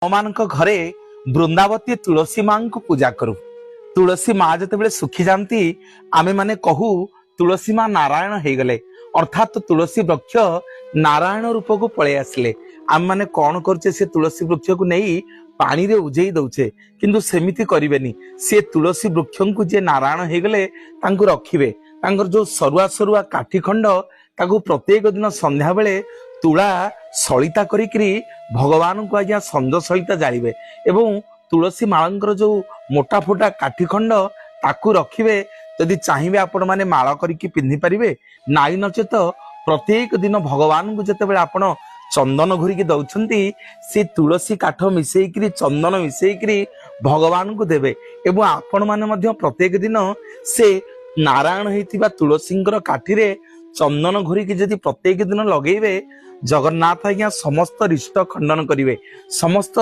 ଆମମାନଙ୍କ ଘରେ ବୃନ୍ଦାବତୀ ତୁଳସୀ ମାଙ୍କୁ ପୂଜା କରୁ। ତୁଳସୀ ମା ଯେତେବେଳେ ଶୁଖିଯାଆନ୍ତି, ଆମେମାନେ କହୁ ତୁଳସୀ ମା ନାରାୟଣ ହେଇଗଲେ, ଅର୍ଥାତ୍ ତୁଳସୀ ବୃକ୍ଷ ନାରାୟଣ ରୂପକୁ ପଳେଇ ଆସିଲେ। ଆମେମାନେ କଣ କରୁଛେ? ସେ ତୁଳସୀ ବୃକ୍ଷକୁ ନେଇ ପାଣିରେ ଉଜେଇ ଦଉଛେ। କିନ୍ତୁ ସେମିତି କରିବେନି। ସେ ତୁଳସୀ ବୃକ୍ଷଙ୍କୁ ଯିଏ ନାରାୟଣ ହେଇଗଲେ ତାଙ୍କୁ ରଖିବେ। ତାଙ୍କର ଯୋଉ ସରୁଆ ସରୁଆ କାଠି ଖଣ୍ଡ, ତାକୁ ପ୍ରତ୍ୟେକ ଦିନ ସନ୍ଧ୍ୟା ବେଳେ ତୁଳା ସଳିତା କରିକିରି ଭଗବାନଙ୍କୁ ଆଜ୍ଞା ସଞ୍ଜ ସଳିତା ଜାଳିବେ ଏବଂ ତୁଳସୀ ମାଳଙ୍କର ଯୋଉ ମୋଟା ଫୋଟା କାଠି ଖଣ୍ଡ, ତାକୁ ରଖିବେ। ଯଦି ଚାହିଁବେ, ଆପଣମାନେ ମାଳ କରିକି ପିନ୍ଧି ପାରିବେ। ନାଇଁ ନଚେତ ପ୍ରତ୍ୟେକ ଦିନ ଭଗବାନଙ୍କୁ ଯେତେବେଳେ ଆପଣ ଚନ୍ଦନ ଘୋରିକି ଦଉଛନ୍ତି, ସେ ତୁଳସୀ କାଠ ମିଶେଇକିରି, ଚନ୍ଦନ ମିଶେଇକିରି ଭଗବାନଙ୍କୁ ଦେବେ ଏବଂ ଆପଣମାନେ ମଧ୍ୟ ପ୍ରତ୍ୟେକ ଦିନ ସେ ନାରାୟଣ ହେଇଥିବା ତୁଳସୀଙ୍କର କାଠିରେ ଚନ୍ଦନ ଘୋରିକି ଯଦି ପ୍ରତ୍ୟେକ ଦିନ ଲଗେଇବେ, ଜଗନ୍ନାଥ ଆଜ୍ଞା ସମସ୍ତ ରିଷ୍ଟ ଖଣ୍ଡନ କରିବେ, ସମସ୍ତ